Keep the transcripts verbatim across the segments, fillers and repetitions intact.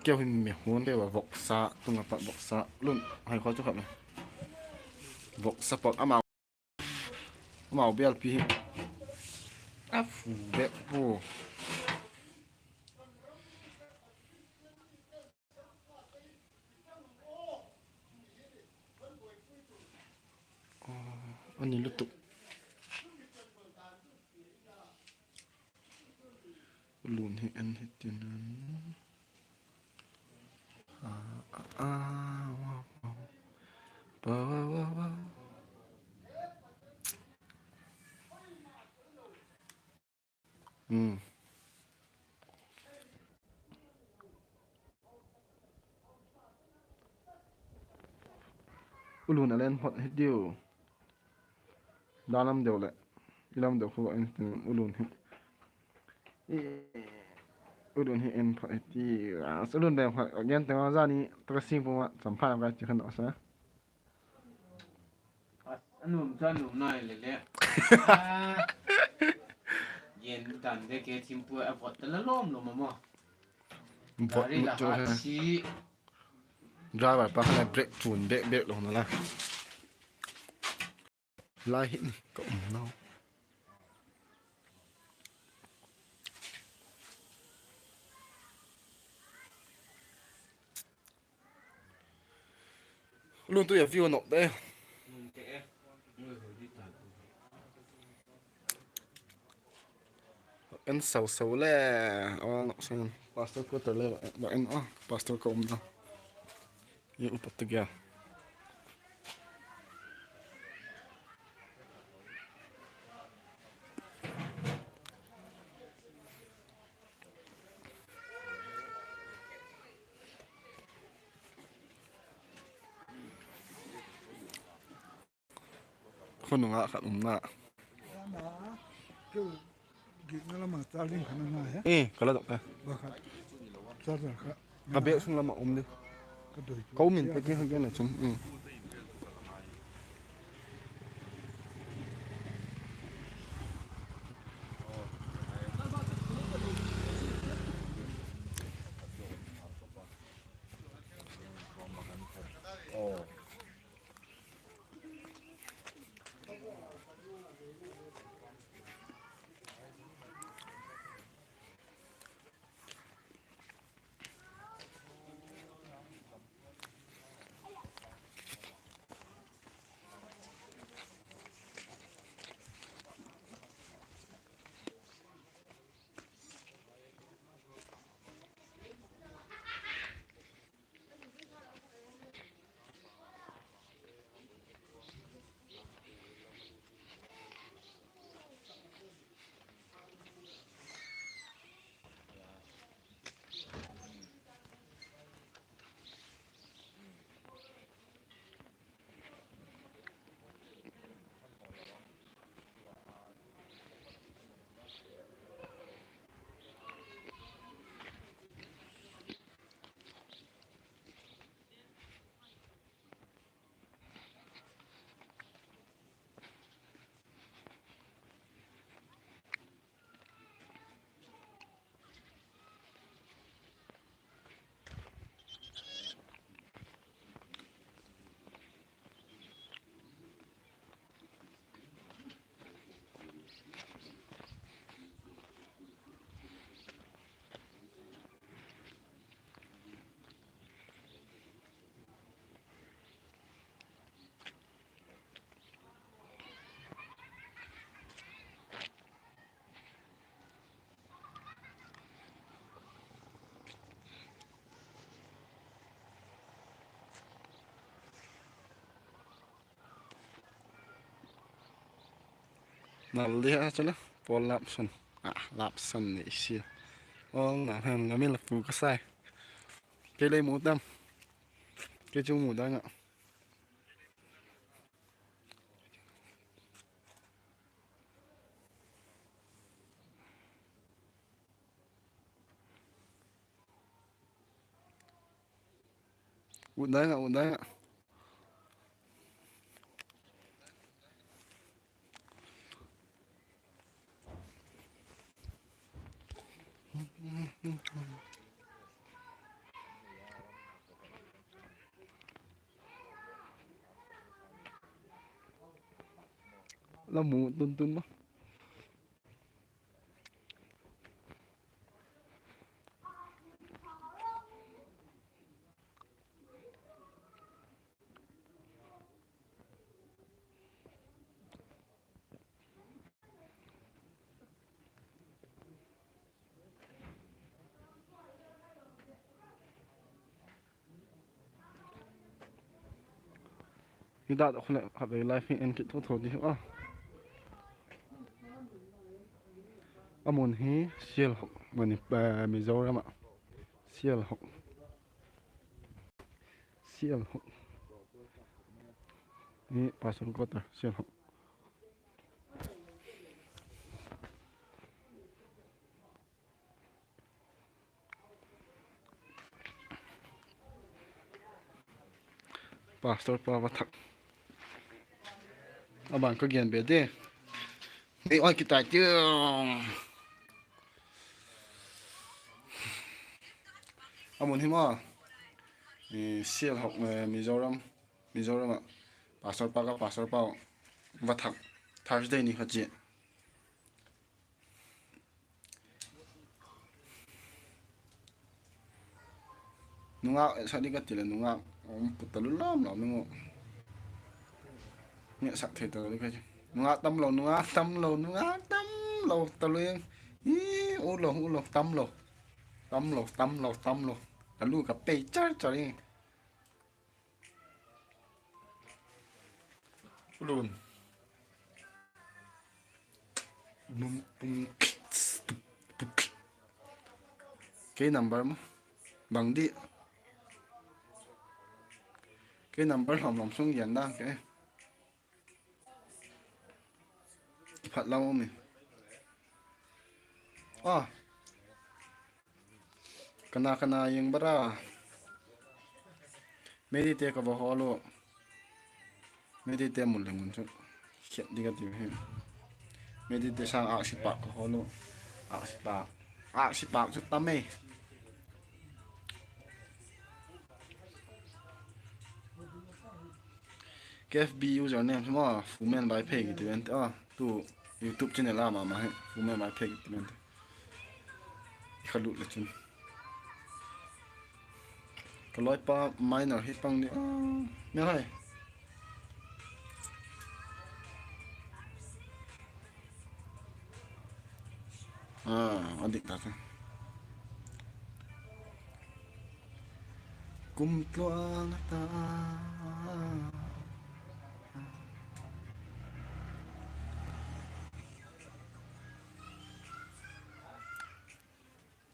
Keu hi mi hun keu a voksa, tung a pat voksa. Lun, hai khaw chu khat me. Voksa pot amau. Amau bialpi hi. A fu bek pu. A ni lutuk. Lun hi en hi tin. A, a, a, wow, wow. Pa, wow, wow, wow. Hmm. U Lun a len phot hi tiu. Dan lam deu leh i lam deu khu en tin U Lun hi. I, U Lun hi en phot hi tiu. A, U Lun beng phot a gen teng a zani taka sing pum a champha ka chi khan a sa. A nuam chu a nuam nai le le. A, gen dan de ke thim pu a vot ta la lom lom a maw. Vot gari mu la chu ha he. Si. Driver pa khan a brake chun bek bek lo na la. Lai hi ni ka um nau. Lun tu ya view nok de. En sau sau le, a nok sang pastor quarter le, ba en a, pastor ka um na. Ye upat tu gel. Khonung ah khat um na. Gitna lam ah charging khat a ngai e. Eh, ka la dok e. Ba khat. Charger khat. Ka bag sung lam ah um di. Ka doi tu. Ka um in pe ki hang gen a chun. Mm. Nal dia chale, pawl lapsan. Ah, lapsan ni sia. Ol na han la mi la pu ka sai. Kei lei mu tam. Kei chu mu dang a. Ut dang a, ut dang a. La mu tun tun ma. Hi dat khun le khatvei live hi en kit tho tho di a. A mun hi Sialhok, Mani-, eh, Mizoram ah. Sialhok. Sialhok. Hi Pastor Quarter, Sialhok. Pastor pa va thak. A ban ka gen be di. Ni oi kitai ti. A mun hi ma. I Sialhok, eh, Mizoram. Mizoram ah. Pastor pa ka, pastor pa va thak. Thursday ni kha chi. Nungak sa di ka ti le nungak um pu talu lam lam nung. Nge sak thei talu di ka. Nungak tam lo, nungak tam lo, nungak tam lo talu ing. I, u lo, u lo, tam lo. Tam lo, tam lo, tam lo. Talu ka pei char char ing. Ulun. Num pum. Kei number ma. Bang di. Kei number hlom hlom sung yan da ke. Phat lam um i. Ah. Kana kana yang bara. Medite ka va hol u. Medite mun le mun chu. Khiat di ka ti hi. Medite sang aksi pak ka hol u. Aksi pak. Aksi pak chu tam ei. K F B username chu ma, Fumen Vaiphei kiti ven te a, tu YouTube channel a ma ma hi, Fumen Vaiphei kiti ven te. I kha lut le chun. Ka loipa minor hi pang di a, me hai. A, a dik ta te. Kum tluang ta.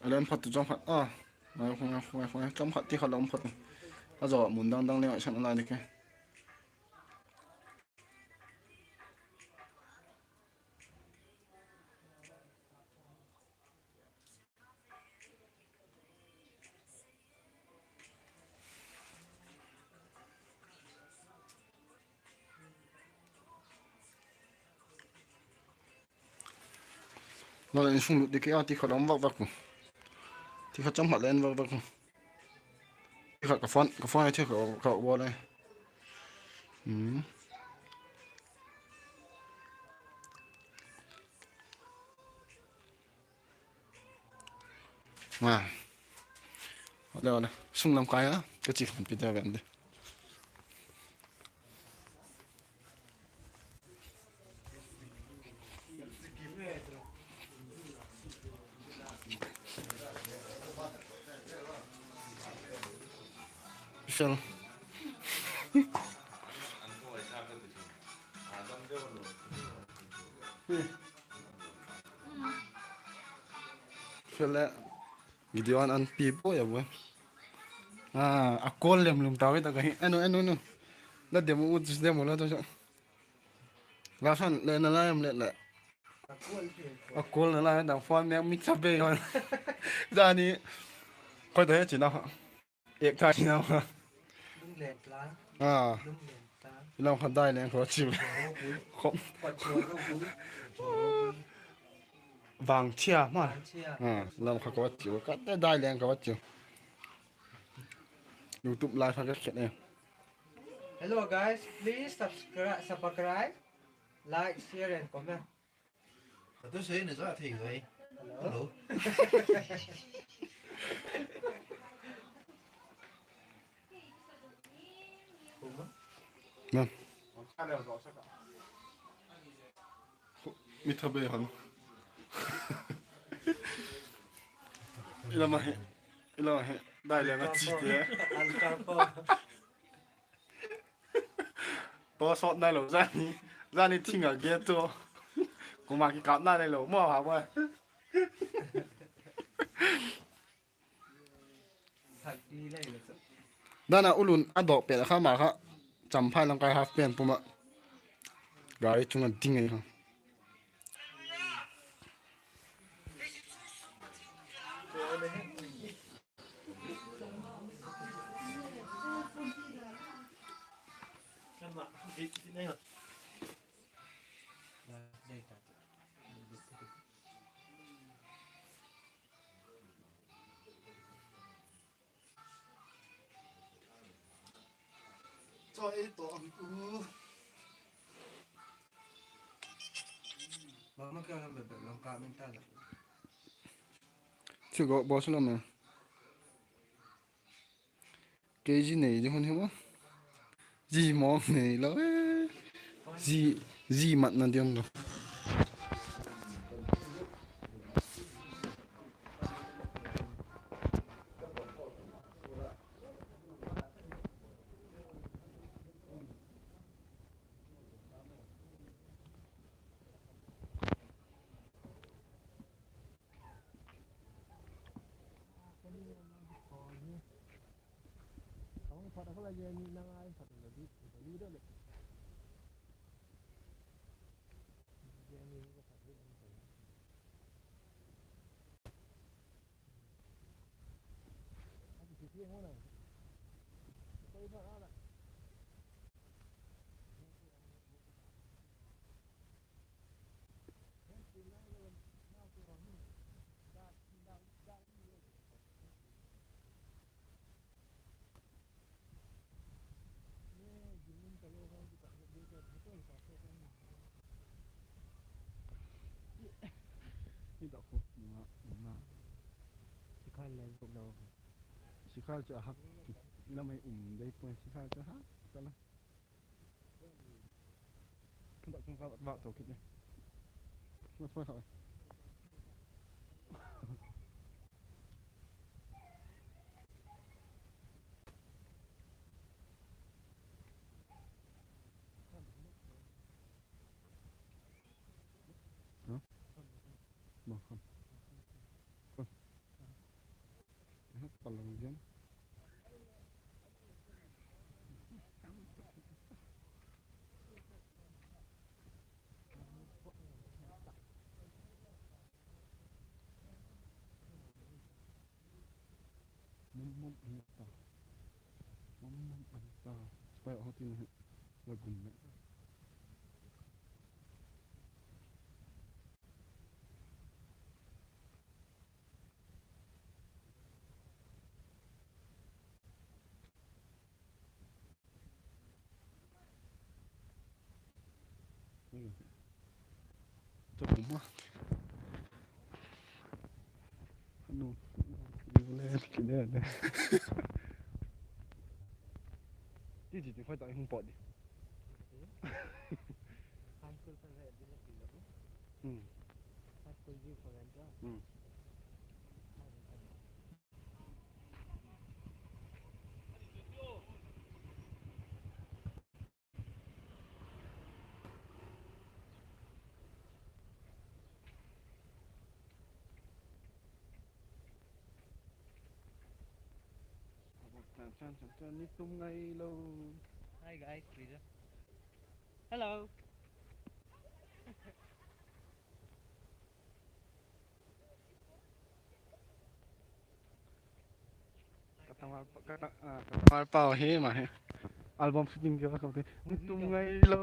A lem phat tu chawm khat a. Ngai khong, ngai khong, ngai khong, chawm khat ti khat la um phat. A zaw mun dang dang le ngai san a lai dek e. Lo le insung lut dikit a, ti khat um vak vak u. Ti khat chawm khat le en vak vak u. Ti khat ka phone, ka phone ai thei ka, ka bawl ai. Hmm. Wa. Ole, ole. Sung lam kai a, ka chi khan pi da ven de. Sel. Sel le. Video an an pi bo ya bo. A, a call lem lum ta ve ta ka hi. Anu, anu, anu. La demo u, demo la to. La san le na la em le le. A call na la dang phone me mi cha be yon. Jani. Khoi ta he chi na. Ek ta chi na. A. Lam kha dai leng kho chi. Khop. Vang chia ma. A, lam kha ka va chiu, ka te dai leng ka va chiu. YouTube live kha ka khet e. Hello guys, please subscribe, subscribe. Like, share and comment. Ka tu sei na za thei gai. Hello. Mi tha be han. Ila ma he. Ila ma he. Dai le ma chi te. To sawt nai lo zani, zani thing a ge tu. Kuma kikâp nai lo maw ha ba. Dan a ulun a dawk pet a kha ma kha, Champhai lam kai half pant pum ah gari chung a ding ei kha. Chaw ei tawh ang u. Mama ka lam bep bep lam ka min ta la. Chu go bo su lam e. Kei zi nei di hun hi ma. Zi mawng nei lo e. Zi, zi mat na diam lo. Hi dak khu, nunga, nunga. Sikhal le zuk lo. Sikhal chu a hak. Ina mai um dei poi, sikhal chu a hak. Kala. Dak chung ka va to kit ni. Ma poi kha. Hả? Mà không. Không. Hả? Còn là gì? Mom mom anta. Mom mom anta. Spy ho tin he. La gum me. Ito kuma. Anu. Ule kile ne. Ti ti ti khoi ta hung pot di. High school ka le di le pilo. Hmm. High school di ko le ja. Hmm. Chan, chan, chan, chan, ni tum ngai lo. Hi guys, Peter. Hello. Ka tangval pa, ka ta-, ah, ka tangval pau hi ma hi. Album shooting ke ka ti. Ni tum ngai lo.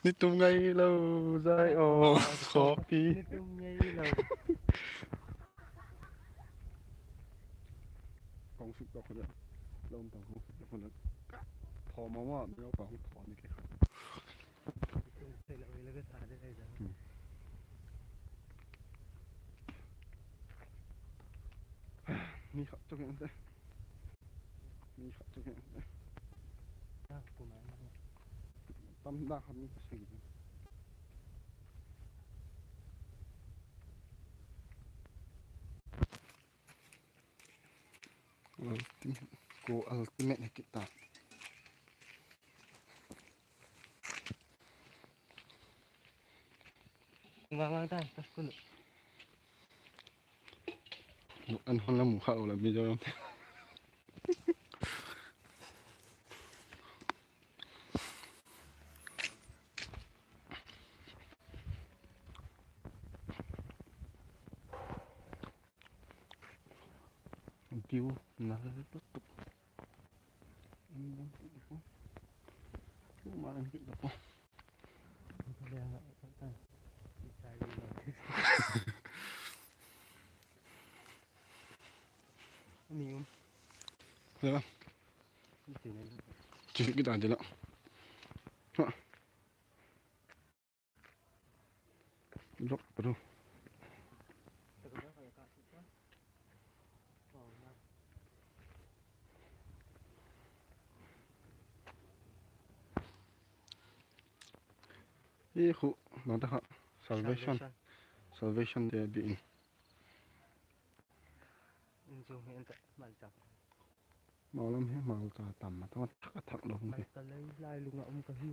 Ni tum ngai lo, zai o, khopi. Kong suk to khona. Lom tang kong suk to khona. Thaw ma ma, mi pa hung thaw ni ke. Hmm. Mi khat chu keng te. Mi khat chu keng te. Tam da khat mi ka sui. Ultimate, ko ultimate hi kit ta. Ngang ngang ta, tas kun. An hon la mu kha lo la Mizoram te. View nal lutuk. Chu ma lam kit lo. Ni um. Chu kit ta di la. Ha. Lok pa ru. Hi khu, nang ta kha, Salvation. Salvation. Salvation te bi in. In chu hi ente malcha. Malam hi malcha tam ma, tam thak thak lo hi. Malcha lei lai lung a um ka hi.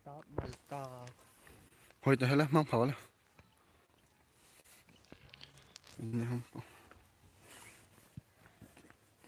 Tap malcha. Hoi ta hela, mang pha le. Ni hum.